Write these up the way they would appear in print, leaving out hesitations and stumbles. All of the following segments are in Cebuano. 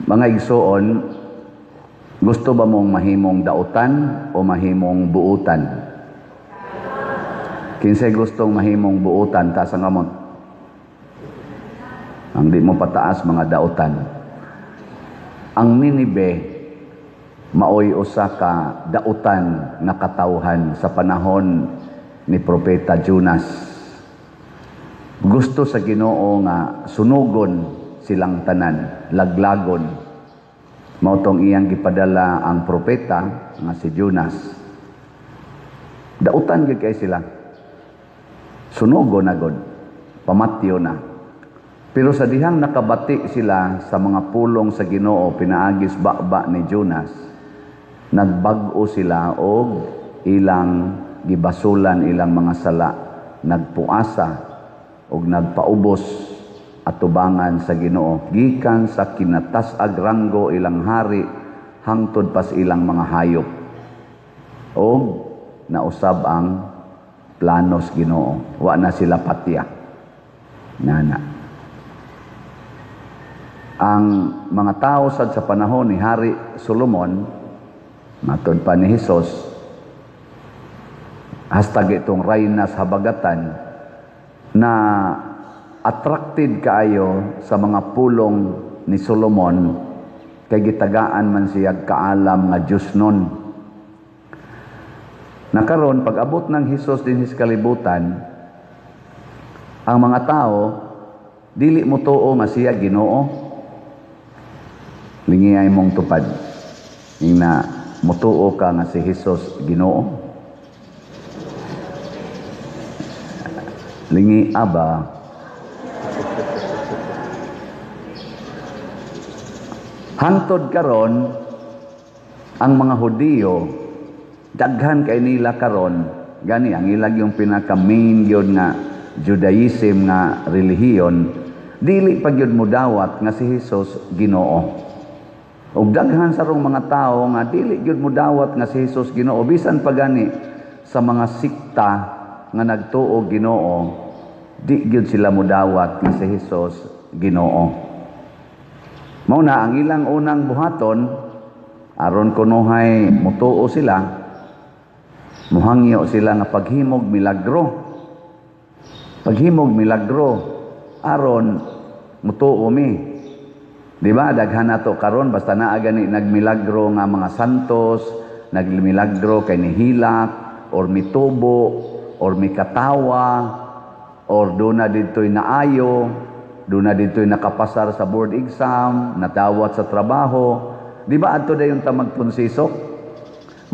Mga igsoon, gusto ba mong mahimong dautan o mahimong buutan? Kinsay gustong mahimong buutan, taas ang kamot. Ang di mo pataas, mga dautan. Ang Ninibe maoy usa ka dautan nga katawhan sa panahon ni Propeta Jonas. Gusto sa Ginoo nga sunugon silang tanan, laglagon. Mao tong iyang gipadala ang propeta nga si Jonas. Dautan gyud kay sila. Sunugon na gud, pamatyo na. Pero sa dihang nakabati sila sa mga pulong sa Ginoo pinaagis baba ni Jonas, nagbag-o sila og ilang gibasulan ilang mga sala, nagpuasa og nagpaubos atubangan sa Ginoo gikan sa kinatas-ag ranggo ilang hari hangtod pas ilang mga hayop. Og nausab ang planos Ginoo, wa na sila patya. Nana. Ang mga tao sad sa panahon ni Hari Solomon, matod pa ni Hesus, hastag itong rayna sa habagatan, na attracted kaayo sa mga pulong ni Solomon kay gitagaan man siya kaalam nga Diyos nun. Nakaron pag-abot ng Hesus dinhi sa kalibutan, ang mga tao dili mo tuo nga siya Ginoo. Lingiyay mong tupad. Ingna mutuo ka nga si Hesus Ginoo. Lingi aba. Hangtod karon ang mga Hudiyo daghan kay nila karon gani ang ilang yung pinaka main gyud nga Judaism nga relihiyon, dili pa gyud modawat nga si Hesus Ginoo. Ug daghan sa rong mga tawo nga dili gyud modawat nga si Hesus Ginoo, bisan pa gani sa mga sikta nga nagtuo Ginoo, di gyud sila modawat nga si Hesus Ginoo. Mao na ang ilang unang buhaton aron kunuhay motuo sila, muhangyo sila nga paghimog milagro. Paghimog milagro aron mutuo mi. Di ba daghan nato karon basta naa gani nagmilagro nga mga santos, nagmilagro kay nihilak or mitubo or mikatawa or duna didtoy naayo, duna didtoy nakapasar sa board exam, nadawat sa trabaho. Di ba adto dayon ta magpunsisok?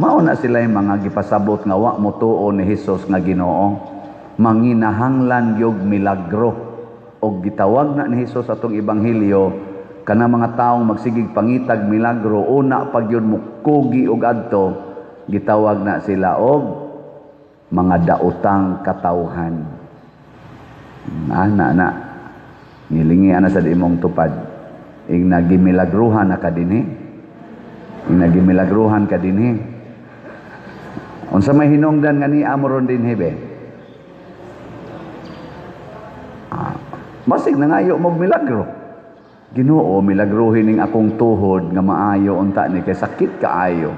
Mao na sila yung mga gipasabot nga wa motuo ni Hesus nga Ginoo. Manginahanglan gyud milagro. Og gitawag na ni Hesus atong ebanghelyo kana mga taong magsigig pangitag milagro, una pag yun mukugi og adto, gitawag na sila og mga daotang katawhan. Ana na ngilingi ana sa imong tupad. Ing nagimilagruhan na ka dinhi. Ing nagimilagruhan ka dinhi. Unsa may hinungdan nga ni amoron dinhi be? Basig nangayo mog milagro. Ginoo, milagruhin ning akong tuhod nga maayo unta ni kay sakit kaayo.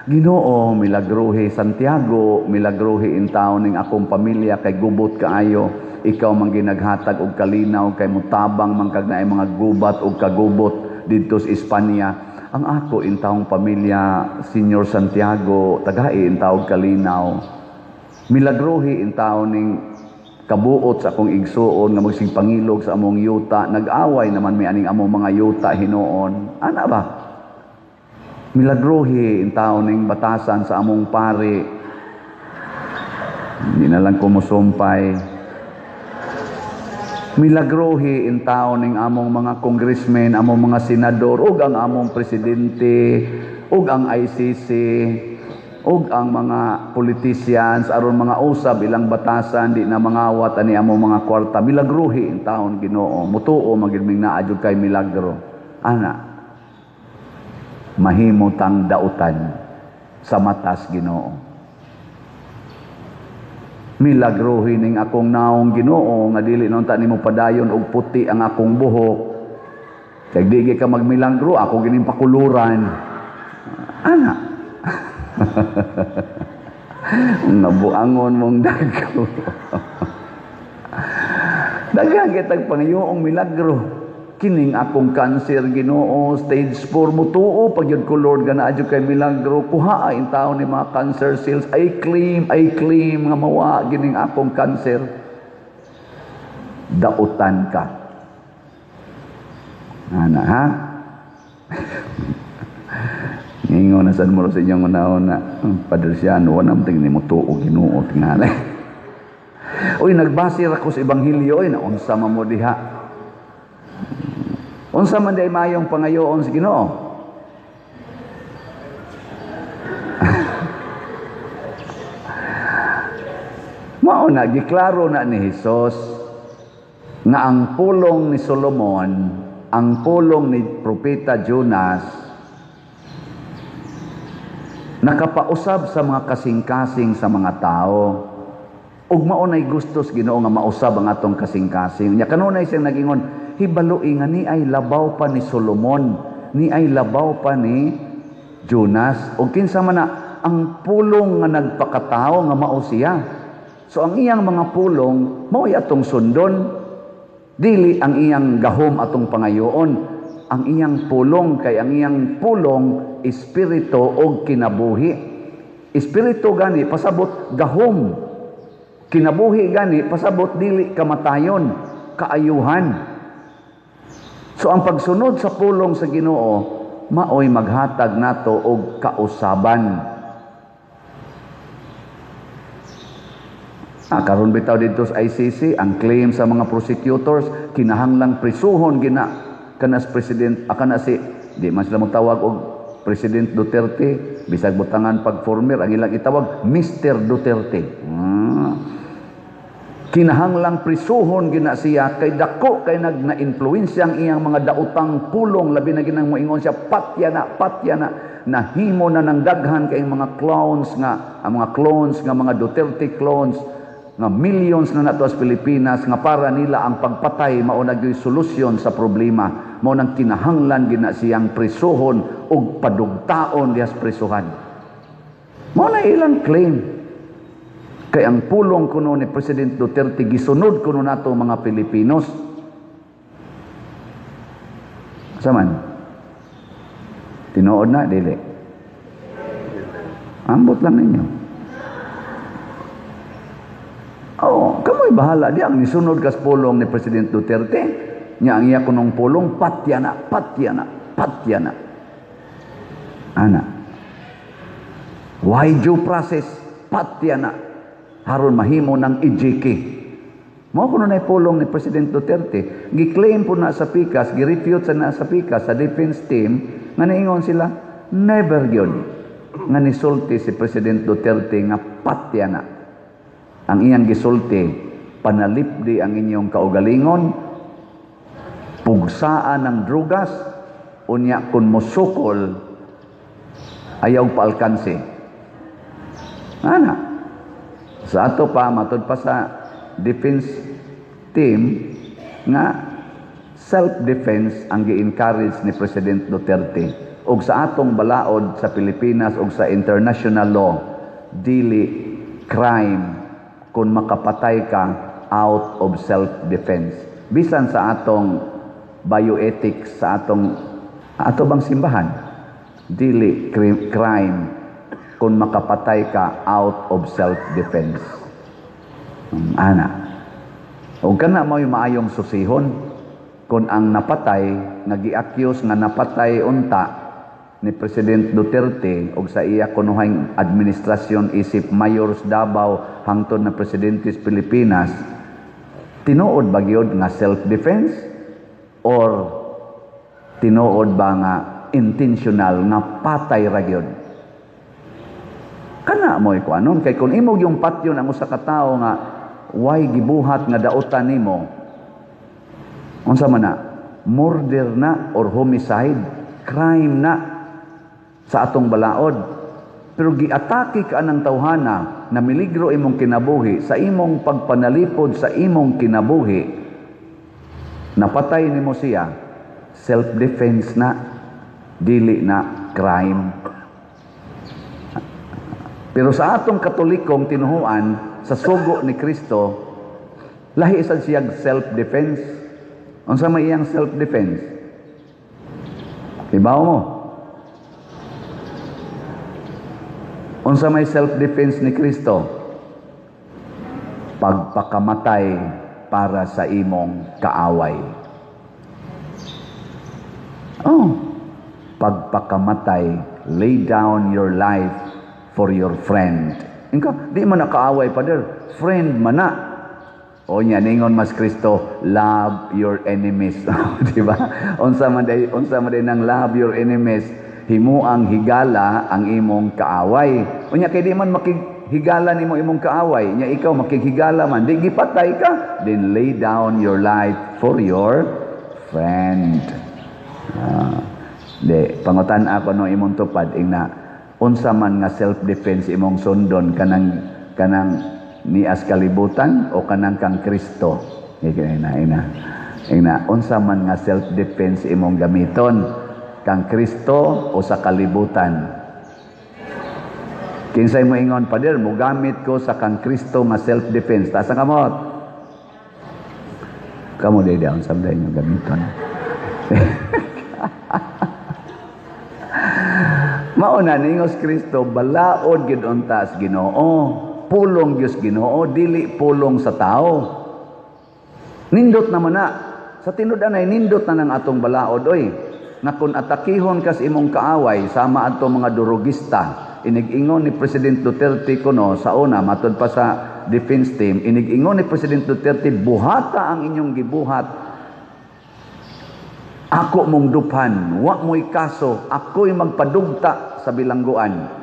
Ginoo, milagruhi Santiago, milagruhi intaon ning akong pamilya kay gubot kaayo. Ikaw man ginaghatag og kalinaw kay mutabang man kag naay mga gubat og kagubot didto sa Espanya. Ang ako intawong pamilya, Senyor Santiago, tagahi intawog kalinaw. Milagruhi intaon ning kabuot sa akong igsuon nga magsing pangilog sa among yuta. Nag-away naman mi aning among mga yuta hinuon. Ana ba? Milagruhi intaon ning batasan sa among pari. Hindi na lang kumusumpay. Milagruhi intaon ning among mga congressmen, among mga senador, ug ang among presidente, ug ang ICC, ug ang mga politicians aron mga usab ilang batasan di na mangawat ani among mga kwarta. Milagruhi intaon Ginoo. Mutuo man gyud ming naa jud kay milagro. Ana mahimo tang dautan sa matas Ginoo. Milagruhi ning akong naong Ginoo nga dili naunta nimo padayon og puti ang akong buhok. Kay di ka magmilagro, ako gining pakuluran. Ana. Nabuangon mong dagko. Daghan kitag pangayoong milagro. Kining akong cancer, Ginoo, stage 4, mutuo pag yun ko, Lord, gana adyo kay milagro. Kuha in taon ni mga cancer cells. I claim nga mawa gining akong cancer. Dautan ka. Ana, ha? Ingon na sad mo sa inyong una-una. Padre Siano, wala naman tingin mo tuo, Ginoo, tingali. Uy, nagbase ra ko sa ebanghelyo, oy, na unsa man mo diha. Unsa man di mayong pangayoon sa Ginoo? Mao na giklaro na ni Hesus nga ang pulong ni Solomon, ang pulong ni Propeta Jonas nakapausab sa mga kasing-kasing sa mga tao. Ug mao nay gusto sa Ginoo nga mausab ang atong kasing-kasing. Nya kanunay siyang nagingon, hibaloi nga ni ay labaw pa ni Solomon, ni ay labaw pa ni Jonas. Ug kinsa man na ang pulong nga nagpakatao nga mao siya. So ang iyang mga pulong mao'y atong sundon, dili ang iyang gahom atong pangayoon. Ang iyang pulong kay ang iyang pulong espiritu og kinabuhi. Espiritu gani pasabot gahom. Kinabuhi gani pasabot dili kamatayon, kaayuhan. So ang pagsunod sa pulong sa Ginoo maoy maghatag nato og kausaban. Karon bitaw didto sa ICC ang claim sa mga prosecutors kinahanglang prisuhon gina kanas president kana si di man sila motawag og President Duterte, bisag butangan pag former ang ilang itawag Mr. Duterte. Kinahanglang prisuhon gina siya kay dako kay nagna-influensya ang iyang mga daotang pulong, labi na ginang moingon siya patya na, patya na, nahimo na ng daghan kay mga clowns nga, ang mga clones nga mga Duterte clones nga millions na nato sa Pilipinas nga para nila ang pagpatay mao na gyud solusyon sa problema, mao nang kinahanglan gina siyang prisuhon ug padugtaon diha sa prisuhan. Mao na ilang claim. Kay ang pulong kuno ni President Duterte gisunod kuno nato mga Pilipinos. Saman? Tinuod na dili. Ambot lang ninyo. Oo, kamoy bahala di ang nisunod kas pulong ni President Duterte. Nya ang iya kunong pulong patya na, patya na, patya na. Ana. Why due process? Patya na. Haron mahimo ng EJK. Mao kuno nay pulong ni President Duterte. Gi-claim po na sa pikas, gi-refute sa na sa pikas sa defense team nga niingon sila never gyud nga nisulti si President Duterte nga patya na. Ang iyang gisulti, panalipdi ang inyong kaugalingon, pugsaan ng drugas, unya kun mosukol ayaw paalkanse. Ana. Sa ato pa, matod pa sa defense team nga self-defense ang gi-encourage ni President Duterte. Og sa atong balaod sa Pilipinas og sa international law, dili crime kung makapatay ka out of self-defense. Bisan sa atong bioethics, sa atong ato bang simbahan, dili crime kung makapatay ka out of self-defense. Ana. O kana mo'y maayong susihon kung ang napatay, nga gi-accuse nga napatay unta ni President Duterte og sa iya kunuhang administrasyon isip Mayor sa Davao hangtod na presidente sa Pilipinas, tinuod ba gyud nga self-defense or tinuod ba nga intentional nga patay ra gyud? Kana mo'y kuanon kay kung imog yung patyon ang usa ka tawo nga way gibuhat nga dautan nimo, unsa man na, murder na or homicide, crime na sa atong balaod. Pero giatake ka anang tawhana na miligro imong kinabuhi sa imong pagpanalipod sa imong kinabuhi, napatay nimo siya, Self-defense na, dili na crime. Pero sa atong Katolikong tinuhuan, sa sugo ni Kristo, lahi sad siyag self-defense. Unsa may iyang self-defense? Ibaw mo. Unsa may self-defense ni Kristo? Pagpakamatay para sa imong kaaway. Oh, pagpakamatay, lay down your life for your friend. Inka, di man na kaaway, Pader, friend man na. O nya ningon mas Kristo, love your enemies. Di ba? Unsa man day nang love your enemies? Himuang higala ang imong kaaway. Unya kay di man makighigala nimo imong kaaway, nya ikaw makighigala man, di gipatay ka, then lay down your life for your friend. Di pangutan ako no imong tupad ingna unsa man nga self-defense imong sundon, kanang kanang nias kalibutan o kanang kang Kristo? Ina ina ina unsa man nga self-defense imong gamiton, kang Kristo o sa kalibutan? Kinsay mo ingon, "Pader, mogamit ko sa kang Kristo nga self-defense"? Taas ang kamot. Kamo di unsa man inyo gamiton? Mauna ningos Kristo, balaod gid unta sa Ginoo. Pulong Dios Ginoo, dili pulong sa tao. Nindot naman na. Sa tinud-anay nindot na ng atong balaod oy. Na kung atakihon kas imong kaaway sama adto mga durugista, inig-ingon ni President Duterte kuno sa una, matud pa sa defense team, inig-ingon ni President Duterte, buhata ang inyong gibuhat. Ako mong duphan, wa mo'y kaso, ako'y magpadugta sa bilangguan.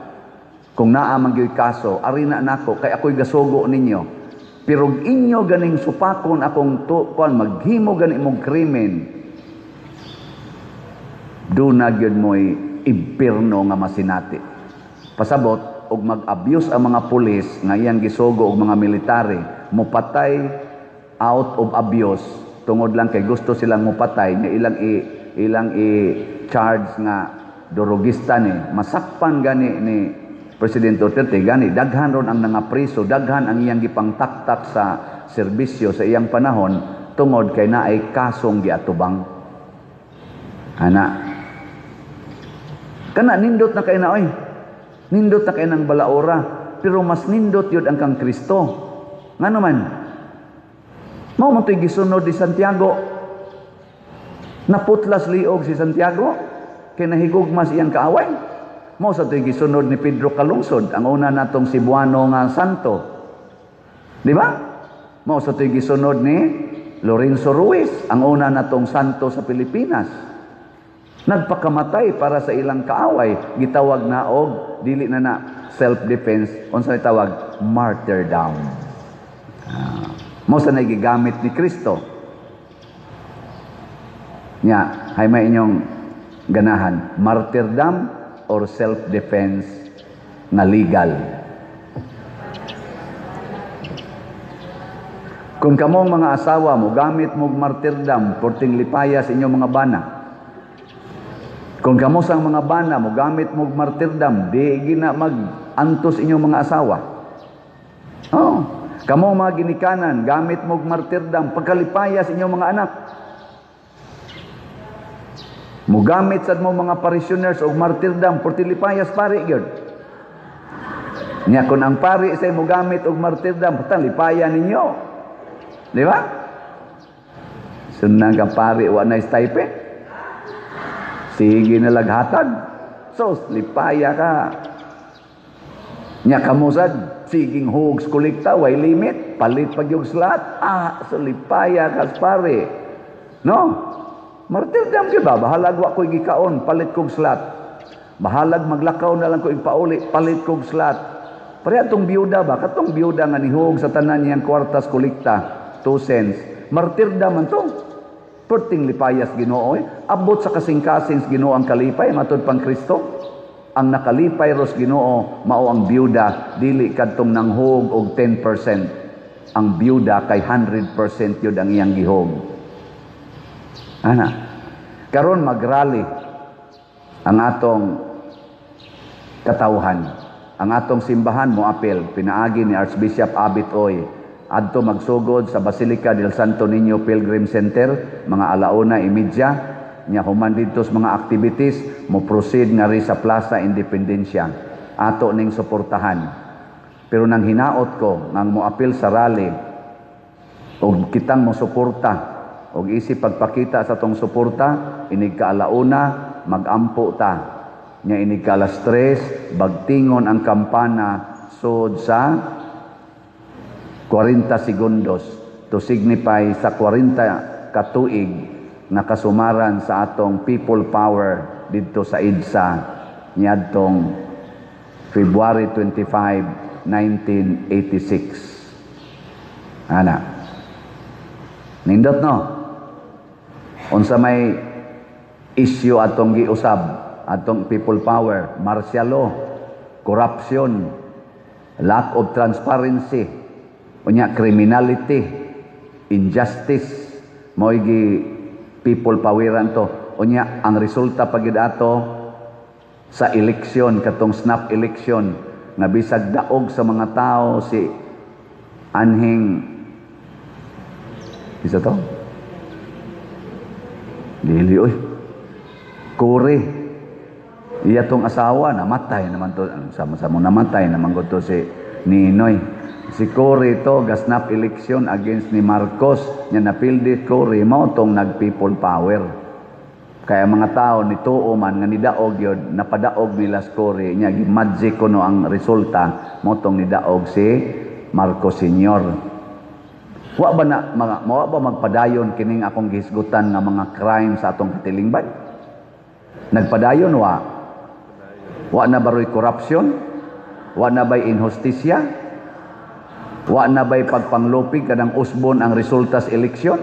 Kung naa man gyud kaso, ari na nako kay ako'y gasugo ninyo. Pero inyo ganing supakon akong tukuan, maghimo gani mong krimen, duna gyud mo'y impierno nga masinati. Pasabot og mag-abuse ang mga pulis nga iyang gisugo og mga military, mopatay out of abuse tungod lang kay gusto silang mopatay nga ilang i-charge nga durugista ni masakpan gani ni President Duterte. Gani daghan ron ang nangapriso, daghan ang iyang gipangtaktak sa serbisyo sa iyang panahon tungod kay naay kasong giatubang. Ana kana nindot na kay na oy. Nindot na kay nang balaora, pero mas nindot yun ang kang Kristo. Ngano man? Mao man to'y gisunod ni Santiago. Naputlas liog si Santiago kay nahigugma sa iyang kaaway. Mao sa to'y gisunod ni Pedro Calungsod, ang una natong Cebuano nga santo. Di ba? Mao sa to'y gisunod ni Lorenzo Ruiz, ang una natong santo sa Pilipinas. Nagpakamatay para sa ilang kaaway, gitawag na og dili na na self-defense, unsa tawag? Martyrdom. Mao sa nagigamit ni Kristo. Nya, hay may inyong ganahan, martyrdom or self-defense nga legal? Kung kamong mga asawa mo gamit mo martyrdom, porting lipaya sa inyong mga bana. Kung kamo sang mga bana mo gamit mo martyrdom, di gina mag-antos inyong mga asawa. Oh, kamo mga ginikanan, gamit mo martyrdom, pagkalipaya sa inyong mga anak. Mugamit sad mo mga parishioners og martyrdom, portilipayas pari gyud. Nya kun ang pari say mugamit og martyrdom, putang lipaya ninyo. Di ba? Sunang ka pari wa na stipend. Sige na laghatag. So, lipaya ka. Nya kamusad, siging hugs kolekta, way limit, palit pag yung slot. Ah, so lipaya ka pare. No? Martyrdom gyud ba? Bahalag wa ko'y gikaon, palit kog slot. Bahalag maglakaw na lang ko ipauli, palit kog slot. Pareha tong biyuda ba? Katong biyuda nga nihug sa tanan niyang kwartas kolekta, 2 cents. Martyrdom man to. Perting lipayas Ginoo eh. Abot sa kasing-kasing Ginoo ang kalipay matud pang Kristo. Ang nakalipay ros Ginoo mao ang biyuda, dili kadtong nanghug og 10%. Ang biyuda kay 100% yun ang iyang gihog. Ana. Karon magrally ang atong katawhan. Ang atong simbahan moapil pinaagi ni Archbishop Abit Oy adto magsugod sa Basilica del Santo Niño Pilgrim Center mga 1:30 nya. Human didto sa mga activities, mo proceed ngari sa Plaza Independencia. Ato ning suportahan. Pero nang hinaot ko nang moapil sa rally og kitang mo suporta og isip pagpakita sa tong suporta, inig kaalauna magampo ta nya, inig ka 3:00 bagtingon ang kampana sud sa 40 segundos to signify sa 40 katuig nga kasumaran sa atong people power didto sa EDSA niadtong February 25, 1986. Ana. Nindot, no? Unsa may issue atong giusab atong people power? Martial law, corruption, lack of transparency, unya criminality, injustice, mao gi people poweran to. Unya ang resulta pagid ato sa eleksyon, katong snap election nga bisag daog sa mga tao si anhing isa to, dili oy, Cory, iya tong asawa namatay naman to, sama-sama namatay naman ko to si Ninoy. Si Cory to ga snap election against ni Marcos nya napildi Cory. Mao tong nag people power. Kaya mga tao nituo man nga nidaog yun, napadaog nila si Cory nya, magic kuno ang resulta, mao tong nidaog si Marcos Sr. Wa ba na mga mawa ba magpadayon kining akong gihisgutan nga mga crime sa atong katilingban? Nagpadayon wa? Wa na baroy corruption? Wa na bay inhustisya? Wa na bay pagpanglupig kanang usbon ang resulta sa eleksyon?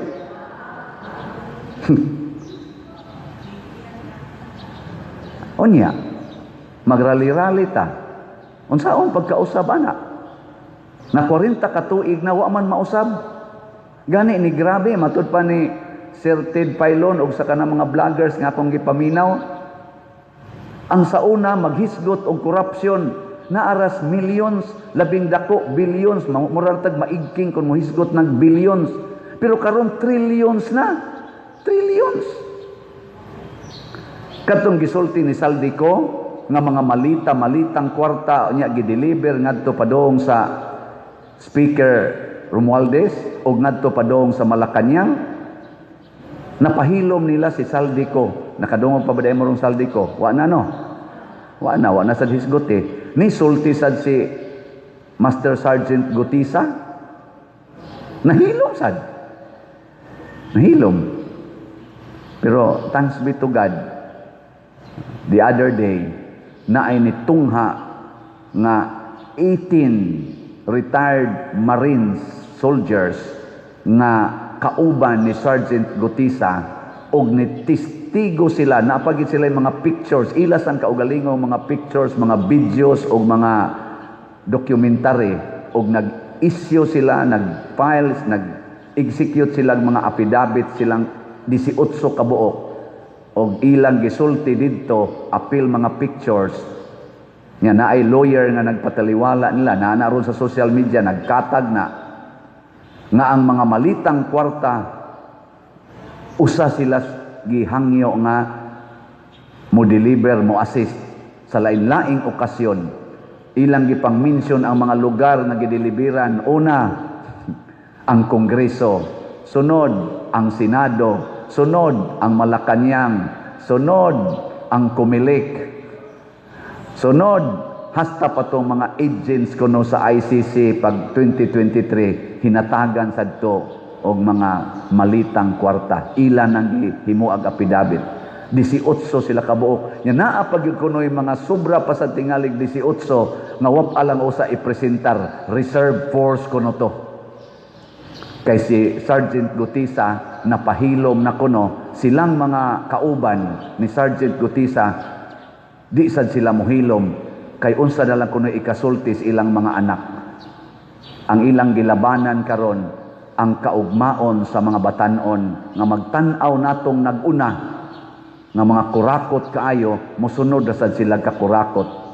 Unya, magrali-rali ta. Unsaon pagkausab ana? Na 40 ka tuig na wa man mausab. Gani ni grabe matud pa ni Sir Ted Failon og sa kanang mga vloggers nga akong gipaminaw. Ang sauna maghisgot og corruption naaras millions, labing dako billions, murag tag maigking kung mohisgot ng billions. Pero karon trillions na. Trillions. Katong gisulti ni Zaldy Co nga mga malita, malitang kwarta nya gideliver ngadto padong sa Speaker Romualdez og ngadto padong sa Malacañang, napahilom nila si Zaldy Co. Nakadungog pa ba mo rong Zaldy Co? Wa na, no? Wa na, wa na sad hisgot eh. Ni sulti sad si Master Sergeant Guteza. Nahilom sad. Nahilom. Pero thanks be to God, the other day, na ay nitungha nga 18 retired Marines soldiers nga kauban ni Sergeant Guteza og nitistigo sila, napagit sila yung mga pictures, ilas ang kaugalingong mga pictures, mga videos og mga documentary, og nag-issue sila, nag-files, nag-execute sila mga affidavit, silang 18 kabuok og ilang gisulti didto apil mga pictures nga naay lawyer nga nagpataliwala nila na ron sa social media, nagkatag na nga ang mga malitang kwarta, usa sila gihangyo nga mo deliver, mo assist sa lain-laing okasyon. Ilang gipang mention ang mga lugar nga gideliveran: una, ang Kongreso, sunod ang Senado, sunod ang Malacañang, sunod ang Comelec, sunod hasta pa tong mga agents kuno sa ICC pag 2023 hinatagan sadto og mga malitang kwarta. Ila nang gihimuag affidavit. 18 sila kabuok. Nya naa pa gyud kunoy mga sobra pa sa tingalig 18 nga wa pa lang usa ipresentar. Reserve force kuno to. Kay si Sergeant Guteza napahilom na kuno, silang mga kauban ni Sergeant Guteza di sad sila mohilom kay unsa na lang kuno ikasulti sa ilang mga anak. Ang ilang gilabanan karon ang kaugmaon sa mga batan-on nga magtan-aw natong nag-una. Nga mga kurakot kaayo, mosunod ra sad sila kakurakot.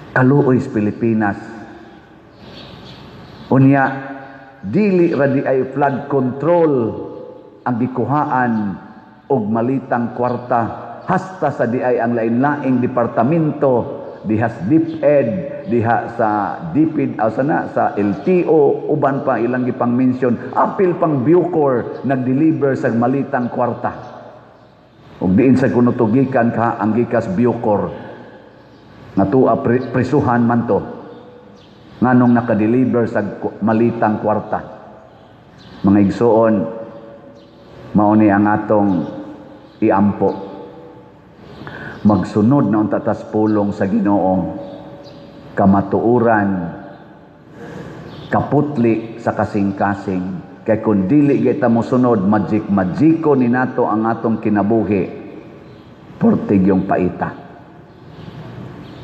Kaluoy sa Pilipinas. Unya, dili ra di ay flood control ang gikuhaan og malitang kwarta, hasta sa di ay ang lain-laing departamento diha sa DepEd, diha sa DPID, asa na sa LTO, uban pa ilang gipang mention, apil pang Bucor nag-deliver sa malitang kwarta. Ug diin sa kuno tugikan ka ang gikas Bucor nga tuwa prisuhan man to, nganong naka-deliver sa malitang kwarta. Mga igsuon, mao ni ang atong iampo: magsunod na unta tas pulong sa Ginoo, kamatuoran kaputli sa kasing-kasing, kay kung dili kita mosunod, magic magiko ni nato ang atong kinabuhi, portig yung paita.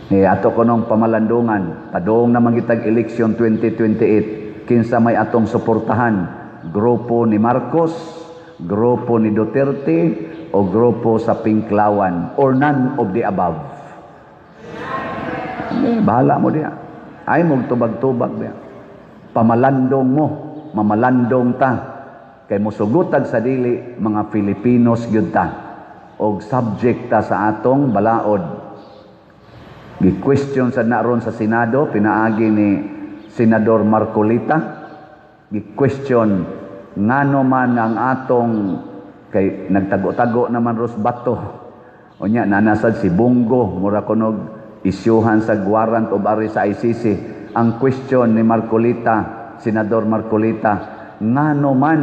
Eh, ato kunong pamalandungan, padung na mangitag election 2028, kinsa may atong suportahan? Grupo ni Marcos, grupo ni Duterte, o grupo sa Pinklawan, or none of the above? Eh, bahala mo diya. Ay mo tubag-tubag diya. Pamalandong mo, mamalandong ta. Kay mosugutag sa dili, mga Filipinos gyud ta. Og subject ta sa atong balaod. Gi-question sa naron sa Senado, pinaagi ni Senador Marcoleta. Gi-question ngano man ang atong, kay nagtago-tago naman ros Bato. Unya nanasad si Bong Go, mura kunog isyuhan sa warrant of arrest sa ICC. Ang question ni Marcoleta, Senador Marcoleta, ngano man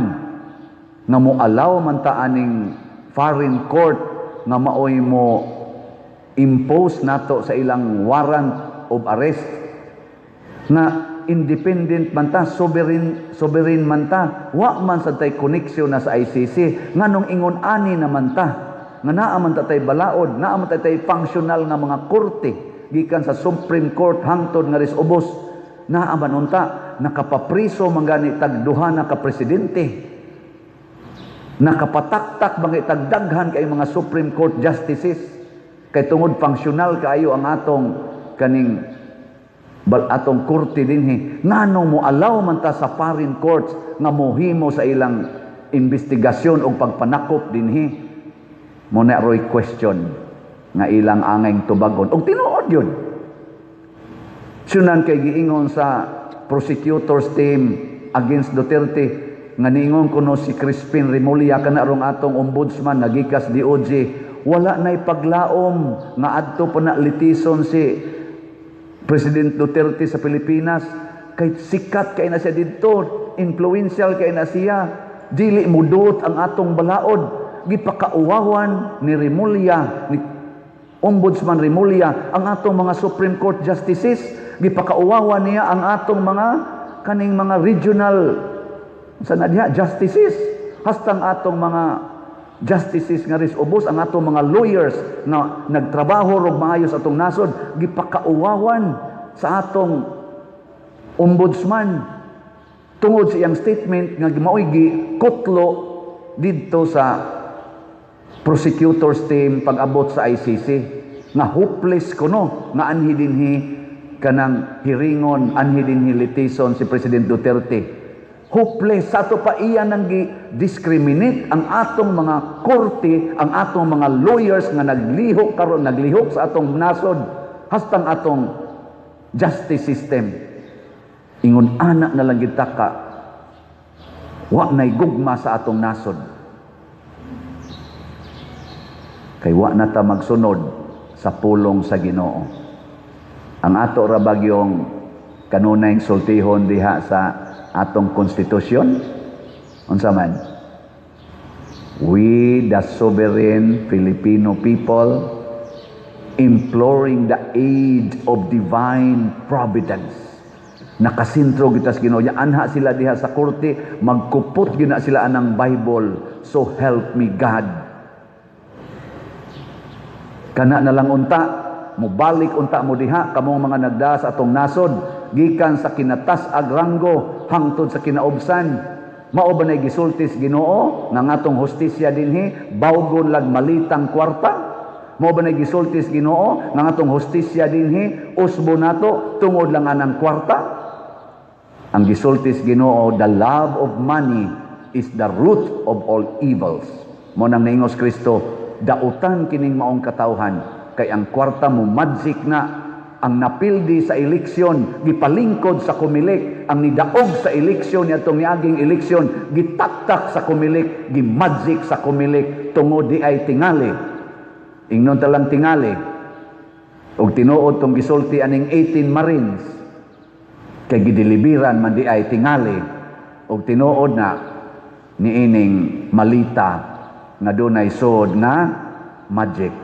nga mo-allow man ta aning foreign court nga maoy mo impose nato sa ilang warrant of arrest, nga independent man ta, sovereign, sovereign man ta, wa man sa tay connection na sa ICC? Nganong ingon ani naman ta nga naa man ta tay balaod, naa man ta tay functional nga mga korte gikan sa Supreme Court hangtod nga ris ubos? Naa man unta nakapapriso man gani tag duha na ka presidente, nakapataktak mga itagdaghan kay mga Supreme Court justices, kay tungod functional kaayo ang atong kaning bal atong korte dinhi, nganong mo allow man ta sa foreign courts nga mohimo sa ilang investigasyon o pagpanakop dinhi? Mo na roy question nga ilang angay tubagon, og tinuod yun. Sunan kay giingon sa prosecutors team against Duterte nga niingon kuno si Crispin Remulla, kana rong atong ombudsman nagikas DOJ, wala na'y paglaom nga adto pa na litison si President Duterte sa Pilipinas kay sikat kay na siya didto, influential kay na siya, dili mudot ang atong balaod. Gipakauwawan ni Remulla, ni Ombudsman Remulla, ang atong mga Supreme Court justices. Gipakauwawan niya ang atong mga kaning mga regional sa na diha justices, hastang atong mga justices nga ris ubos, ang atong mga lawyers nga nagtrabaho rog maayos atong nasod, gipakauwawan sa atong ombudsman tungod sa iyang statement nga maoy gikutlo didto sa prosecutors team pag-abot sa ICC, nga hopeless kuno nga anhi dinhi kanang hiringon, anhi dinhi litison si President Duterte. Hopeless sa ato pa iya nang gi-discriminate ang atong mga korte, ang atong mga lawyers nga naglihok karon, naglihok sa atong nasod, hastang atong justice system. Ingon ana na lang kita ka wa nay gugma sa atong nasod, kay wa na ta magsunod sa pulong sa Ginoo. Ang ato ra bagyong kanunay sultihon diha sa atong konstitusyon, unsa man? "We the sovereign Filipino people, imploring the aid of divine providence." Nakasentro kita sa Ginoo. Anha sila diha sa korte, magkupot gyud na sila anang Bible, "So help me God." Kana na lang unta, mobalik unta mo diha kamong mga nagda sa atong nasod gikan sa kinatas-ag ranggo hangtod sa kinaubsan. Mao ba na gisulti sa Ginoo nga atong hustisya dinhi bawgon lag malitang kwarta? Mao ba na gisulti sa Ginoo nga atong hustisya dinhi usbo nato tungod lang anang kwarta? Ang gisulti sa Ginoo, "The love of money is the root of all evils." Mao nang niingon si Kristo, dautan kining maong katawhan kay ang kwarta mo magic na. Ang napildi sa eleksyon gipalingkod sa Comelec, ang nidaog sa eleksyon niadtong miaging eleksyon gitaktak sa Comelec, gimagic sa Comelec tungod diay tingali. Ingnon ta lang tingali og tinuod tong gisulti aning 18 Marines kay gideliveran man diay tingali og tinuod na niining malita nga dunay sod nga magic.